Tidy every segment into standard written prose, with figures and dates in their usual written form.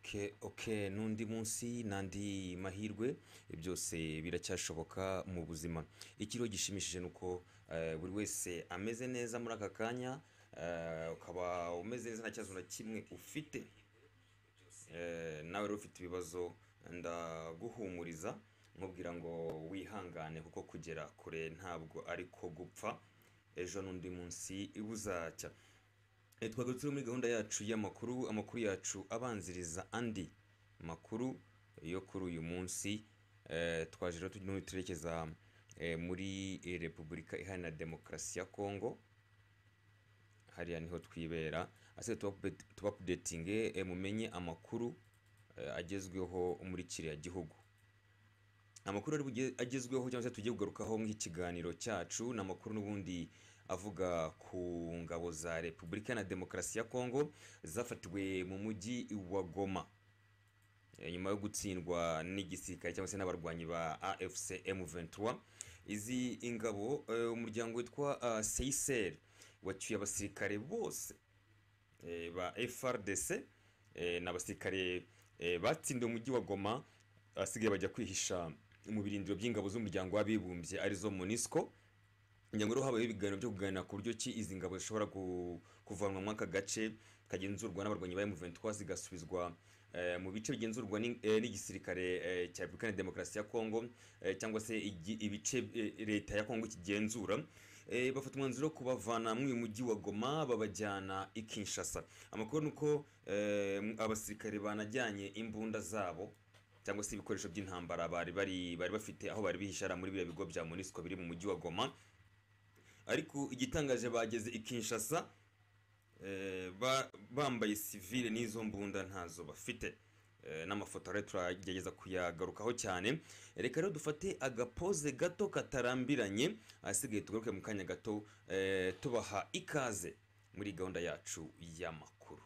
Okay, n'undi munsi n'andi mahirwe byose biracyashoboka mu buzima. Ikiriho gishimishije ni uko buri wese ameze neza muri aka kanya, ukaba umeze neza nta kibazo na kimwe ufite. Nawe rero ufite ibibazo ndaguhumuriza nkubwira ngo wihangane kuko kugera kure ntabwo ari ko gupfa, ejo n'undi munsi buzacya. Twagarutse muri gahunda yacu y'amakuru, amakuru yacu abanziriza andi makuru yo kuri uyu munsi. Twaje rero turerekeza muri Repubulika Iharanira Demokarasi ya Kongo, hariya niho twibera. Ase tubapudetinge mumenye amakuru agezweho muri kiriya gihugu. Amakuru agezweho cyangwa se tugiye kugarukaho nk'ikiganiro cyacu ni amakuru n'ubundi avuga ku ngabo za Repubulika na Demokarasi ya Kongo zafatiwe mu mujyi wa Goma nyuma yo gutsindwa n'igisirikare cyangwa se n'abarwanyi ba AFC M23. Izi ingabo umuryango witwa CICR wacyuye abasirikare bose ba FARDC n'abasirikare batsindiwe umujyi wa Goma, asigaye bajya kwihisha mu birindiro by'ingabo z'umuryango w'abibumbye arizo MONUSCO. Ngira ngo habaye ibiganiro byo kuganira ku buryo ki izi ngabo zishobora kuvanwa muri aka gace kagenzurwa n'abarwanyi ba M23 zigasubizwa mu bice bigenzurwa n'igisirikare cya Repubulika ya Demokarasi ya Kongo, cyangwa se ibice leta ya Kongo kigenzura. Bafata umwanzuro wo kubavana muri uyu mujyi wa Goma babajyana i Kinshasa. Amakuru nuko abasirikare banajyanye imbunda zabo cyangwa se ibikoresho by'intambara bari bafite aho bari bihishara muri biriya bigo bya MONUSCO biri mu mujyi wa Goma. Ariko igitangaje bageze i Kinshasa bambaye civile n'izo mbunda ntazo bafite. N'amafoto rero turagerageza kuyagarukaho cyane. Reka rero dufate agapoze gato katarambiranye, asigaye tugaruke mu kanya gato tubaha ikaze muri gahunda yacu y'amakuru.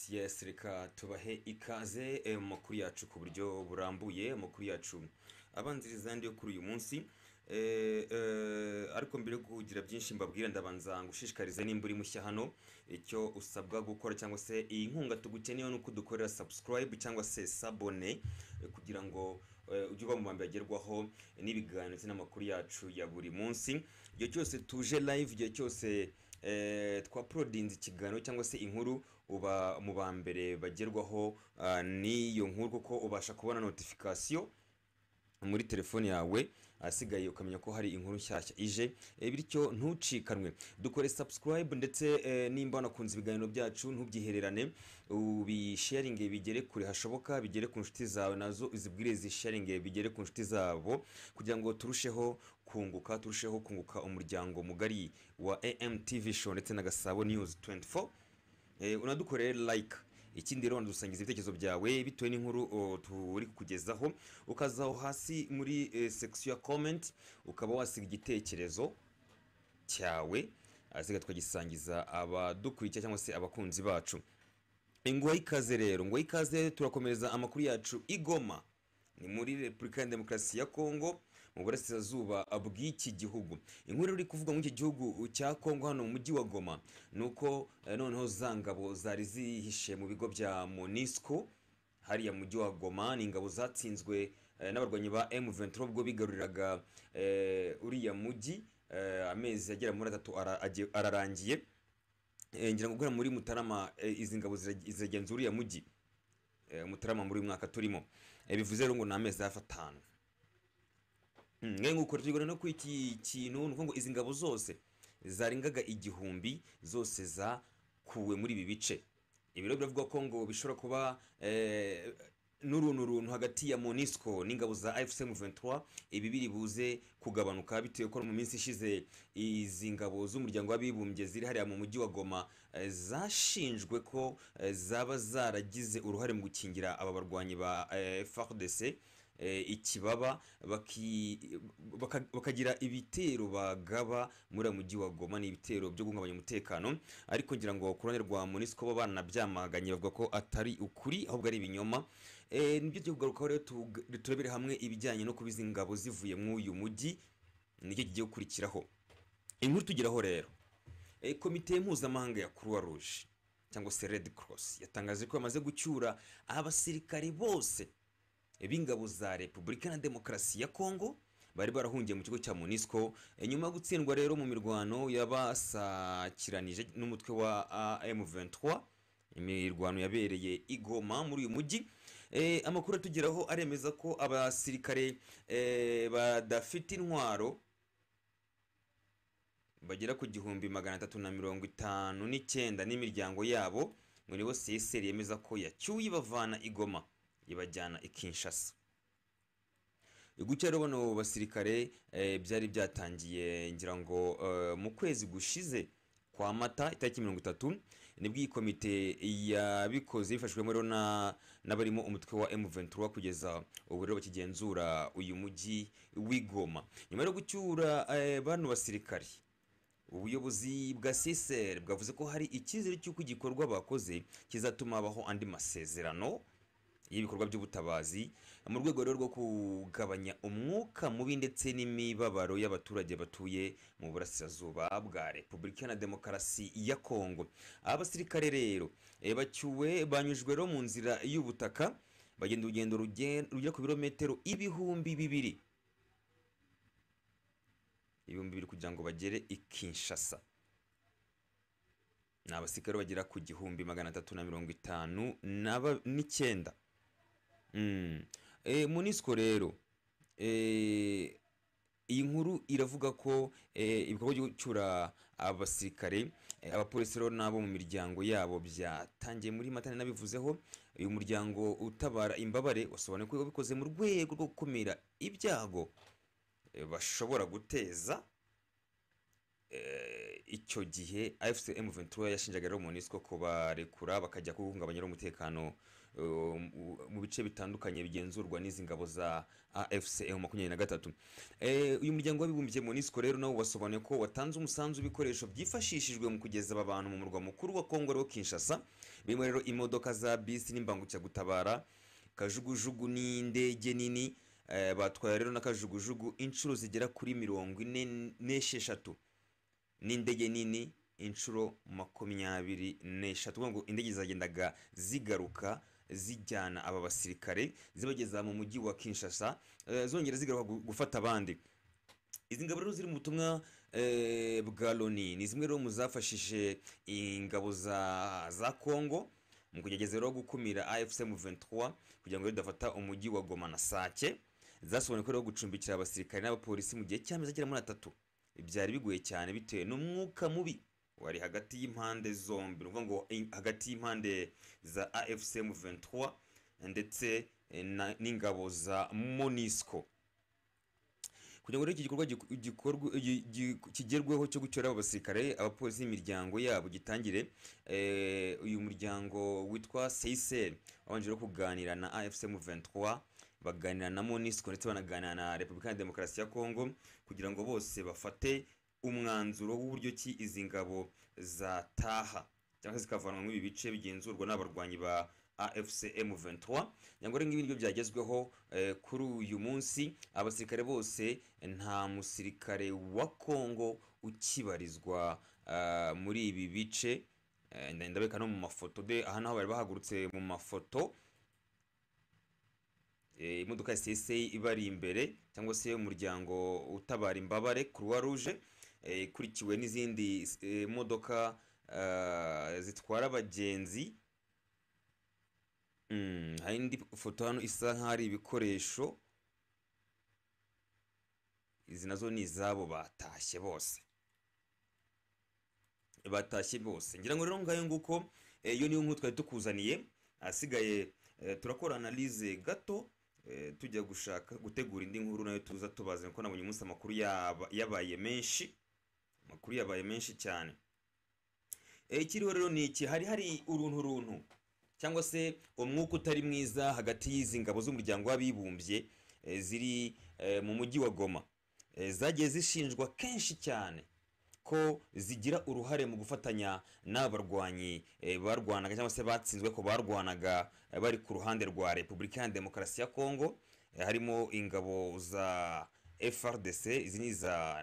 Yes, reka tubahe ikaze mu makuru yacu ku buryo burambuye, amakuru yacu abanziriza andi yo kuri uyu munsi. Ariko mbere yo kugira byinshi mbabwira, ndabanza ngushishikarize nimba uri mushya hano icyo usabwa gukora cyangwa se iyi nkunga tugukeneye nuko dukorera subscribe cyangwa se sabone, kugira ngo ujye uba mu bambere agerwaho n'ibiganiro ndetse n'amakuru yacu ya buri munsi. Igihe cyose tuje live, igihe cyose twaprodinze ikiganiro cyangwa se inkuru, uba mu bambere bagerwaho n'iyo nkuru, kuko ubasha kubona notification muri telefone yawe, asigaye ukamenya ko hari inkuru nshyashya ije, bityo ntucikanwe. Dukore subscribe ndetse nimba wanakunze ibiganiro byacu ntubyihererane, ubisharinge bigere kure hashoboka, bigere ku nshuti zawe nazo uzibwire zisharinge bigere ku nshuti zabo, kugira ngo turusheho kunguka, turusheho kunguka umuryango mugari wa AMTV Show ndetse na Gasabo News 24. Unadukorere like. Ikindi rero dusangiza ibitekerezo byawe bitewe n'inkuru turi kukugezaho, ukazaho hasi muri section ya comment ukaba wasiga igitekerezo cyawe, asiga tukagisangiza abadukurikira cyangwa se abakunzi bacu. Nguha ikaze rero, nguha ikaze. Turakomereza amakuru yacu i Goma, ni muri Repubulika ya Demokarasi ya Kongo mu burasirazuba bw'iki gihugu. Inkuru iri kuvuga muri iki gihugu cya Kongo hano mu mujyi wa Goma nuko noneho za ngabo zari zihishe mu bigo bya MONUSCO hariya mu mujyi wa Goma, ni ingabo zatsinzwe n'abarwanyi ba M23 ubwo bigaruriraga uriya mujyi. Amezi agera muri 3 ararangiye. Ngira ngo guhera muri Mutarama izi ngabo ziragenzura uriya mujyi Mutarama muri mwaka turimo. Bivuze rero ngo ni amezi hafi 5. Mwe nk'uko tugora no kuri iki kintu, ni ukuvuga ngo izi ngabo zose zarengaga 1000 zose zakuwe muri ibi bice. Ibiro biravuga ko ngo bishobora kuba n'uruntu runtu hagati ya MONUSCO n'ingabo za AFC M23. Ibi biri buze kugabanuka bitewe ko mu minsi ishize izi ngabo z'umuryango w'abibumbye ziri hariya mu mujyi wa Goma zashinjwe ko zaba zaragize uruhare mu gukingira aba barwanyi ba FARDC ikibaba, bakagira ibitero bagaba muri uyu mujyi wa Goma. Ni ibitero byo guhungabanya umutekano, ariko ngira ngo ku ruhande rwa MONUSCO bo baranabyamaganye, bavuga ko atari ukuri ahubwo ari ibinyoma. Nibyo tugiye kugarukaho rero, turebere hamwe ibijyanye no kuba izi ngabo zivuye muri uyu mujyi, nicyo kigiye gukurikiraho. Inkuru tugeraho rero, komite mpuzamahanga ya Croix Rouge cyangwa se Red Cross yatangaje ko bamaze gucyura abasirikare bose b'ingabo za Repubulika na Demokarasi ya Kongo bari barahungiye mu kigo cya MONUSCO nyuma yo gutsindwa rero mu mirwano yabasakiranije n'umutwe wa M23, imirwano yabereye i Goma muri uyu mujyi. Amakuru atugeraho aremeza ko abasirikare badafite intwaro bagera ku 1359 n'imiryango yabo ngo nibo CSR yemeza ko yacyuye ibavana i Goma ibajyana i Kinshasa. Gutya rero bano basirikare byari byatangiye ngira ngo mu kwezi gushize kwa Mata, itariki 30, nibwo iyi komite yabikoze bifashwemo rero n'abarimo umutwe wa M23 kugeza ubu rero bakigenzura uyu mujyi w'i Goma. Nyuma yo gucyura bano basirikare, ubuyobozi bwa CSR bwavuze ko hari icyizere cy'uko igikorwa bakoze kizatuma habaho andi masezerano y'ibikorwa by'ubutabazi mu rwego rero rwo kugabanya umwuka mubi ndetse n'imibabaro y'abaturage batuye mu burasirazuba bwa Repubulika na Demokarasi ya Kongo. Abasirikare rero bacyuwe banyujwe rero mu nzira y'ubutaka, bagenda urugendo rugera ku birometero 2000 kugira ngo bagere i Kinshasa. Ni abasirikare bagera ku 1359. MONUSCO rero iyi nkuru iravuga ko ibikorwa byo gucyura abasirikare, abapolisi rero n'abo mu miryango yabo byatangiye muri Mata, nabivuzeho. Uyu muryango utabara imbabare wasobanuye ko wabikoze mu rwego rwo gukumira ibyago bashobora guteza. Icyo gihe AFC M23 yashinjaga rero MONUSCO kubarekura bakajya guhungabanya umutekano mu bice bitandukanye bigenzurwa n'izi ngabo za AFC M23. Uyu muryango w'abibumbye MONUSCO rero nawo wasobanuye ko watanze umusanzu w'ibikoresho byifashishijwe mu kugeza aba bantu mu murwa mukuru wa Kongo rero Kinshasa, birimo rero imodoka za bisi n'imbangukiragutabara, kajugujugu n'indege nini. Batwaye rero na kajugujugu inshuro zigera kuri 46 n'indege nini inshuro 23. Ngo indege zagendaga zigaruka zijyana aba basirikare zibageza mu mujyi wa Kinshasa, zongera zigaruka gufata abandi. Izi ngabo rero ziri mu butumwa bwa Loni ni zimwe rero mu zafashije ingabo za Kongo mu kugerageza rero gukumira AFC M23 kugira ngo idafata umujyi wa Goma na Sake. Zasobanuye ko rero gucumbikira abasirikare n'abapolisi mu gihe cy'amezi agera muri 3 byari bigoye cyane bitewe n'umwuka mubi wari hagati y'impande zombi, ni ukuvuga ngo hagati y'impande za AFC M23 ndetse n'ingabo za MONUSCO. Kugira ngo rero iki gikorwa kigerweho cyo gucyura abo basirikare, abapolisi n'imiryango yabo gitangire, uyu muryango witwa CICR wabanje rero kuganira na AFC M23, baganira na MONUSCO ndetse banaganira na Repubulika ya Demokarasi ya Kongo kugira ngo bose bafate umwanzuro w'uburyo ki izi ngabo zataha cyangwa zikavanwa muri ibi bice bigenzurwa n'abarwanyi ba AFC M23. Nyangore ngibi nibyo byagezweho kuri uyu munsi. Abasirikare bose, nta musirikare wa Kongo ukibarizwa muri ibi bice. Ndabeka no mu mafoto de aha naho bari bahagurutse mu mafoto, imodoka ya CSA ibari imbere cyangwa se umuryango utabara imbabare Croix Rouge, ikurikiwe n'izindi modoka zitwara abagenzi. Hari indi foto hano isa nk'aho ari ibikoresho. Izi nazo ni izabo, batashye bose, batashye bose. Ngira ngo rero ngayo nguko, iyo niyo nkuru twari tukuzaniye. Ahasigaye turakora analyse gato, tujya gushaka gutegura indi nkuru nayo tuza tubaze, kuko nabonye umunsi amakuru yabaye menshi, amakuru yabaye menshi cyane. Ikiriho rero ni iki: hari uruntu runtu cyangwa se umwuka utari mwiza hagati y'izi ngabo z'Umuryango w'Abibumbye ziri mu mujyi wa Goma. Zagiye zishinjwa kenshi cyane ko zigira uruhare mu gufatanya n'aba barwanyi barwanaga cyangwa se batsinzwe, ko barwanaga bari ku ruhande rwa Repubulika ya Demokarasi ya Kongo. Harimo ingabo za FARDC, izi ni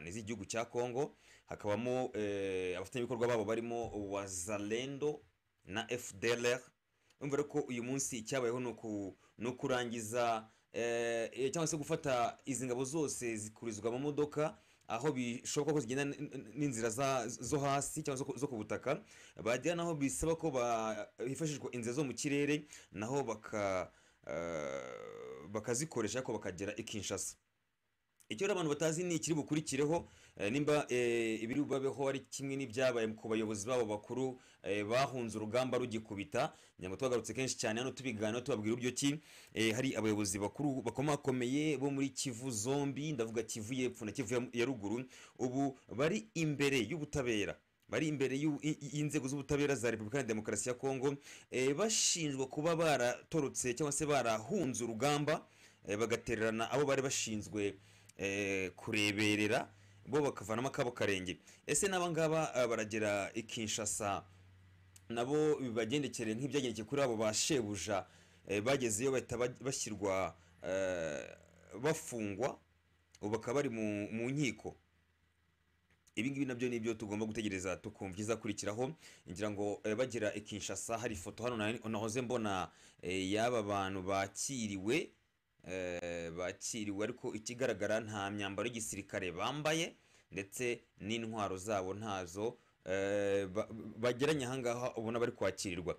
iz'igihugu cya Kongo, hakabamo abafatanyabikorwa babo barimo Wazalendo na FDLR. Urumva rero ko uyu munsi icyabayeho ni ukurangiza cyangwa se gufata izi ngabo zose zikurizwa mu modoka, aho bishoboka ko zigenda n'inzira zo hasi cyangwa zo ku butaka, bagera naho bisaba ko hifashishwa inzira zo mu kirere, naho bakazikoresha, ariko bakagera i Kinshasa. Icyo rero abantu batazi ni ikiri bukurikireho, nimba ibiri bubabeho ari kimwe n'ibyabaye ku bayobozi babo bakuru bahunze urugamba rugikubita. Ngira ngo twagarutse kenshi cyane hano tubiganira, tubabwira uburyo ki hari abayobozi bakuru bakomakomeye bo muri Kivu zombi, ndavuga Kivu y'Epfo na Kivu ya Ruguru, ubu bari imbere y'ubutabera, bari imbere y'inzego z'ubutabera za Repubulika ya Demokarasi ya Kongo, bashinjwa kuba baratorotse cyangwa se barahunze urugamba, bagatererana abo bari bashinzwe kureberera, bo bakavanamo akabo karenge. Ese n'aba ngaba baragera i Kinshasa nabo bibagendekere nk'ibyagendekeye kuri abo ba shebuja bagezeyo bahita bashyirwa, bafungwa, ubu bakaba bari mu nkiko? Ibi ngibi nabyo ni ibyo tugomba gutegereza tukumva ikizakurikiraho. Ngira ngo bagera i Kinshasa, hari ifoto hano nahoze mbona y'aba bantu bakiriwe, ariko ikigaragara nta myambaro y'igisirikare bambaye, ndetse n'intwaro zabo ntazo bageranye ahangaha ubona bari kwakirirwa.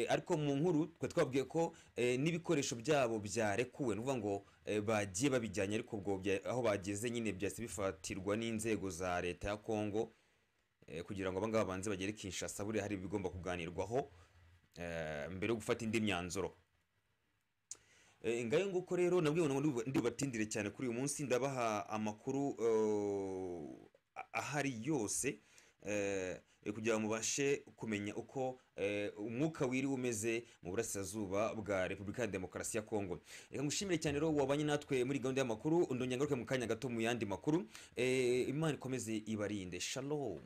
Ariko mu nkuru twe twabwiye ko n'ibikoresho byabo byarekuwe, ni ukuvuga ngo bagiye babijyanye, ariko ubwo aho bageze nyine byahise bifatirwa n'inzego za leta ya Kongo, kugira ngo abangaba babanze bagere Kinshasa, buriya hari ibigomba kuganirwaho mbere yo gufata indi myanzuro. Ngayo nguko rero, nabwiwe ngo ndibubatindire cyane kuri uyu munsi, ndabaha amakuru ahari yose kugira ngo mubashe kumenya uko umwuka wiriwe umeze mu burasirazuba bwa Repubulika ya Demokarasi ya Kongo. Reka ngushimire cyane rero wabanye natwe muri gahunda y'amakuru, ndongera ngaruke mu kanya gato mu yandi makuru. Imana ikomeze ibarinde. Shalom.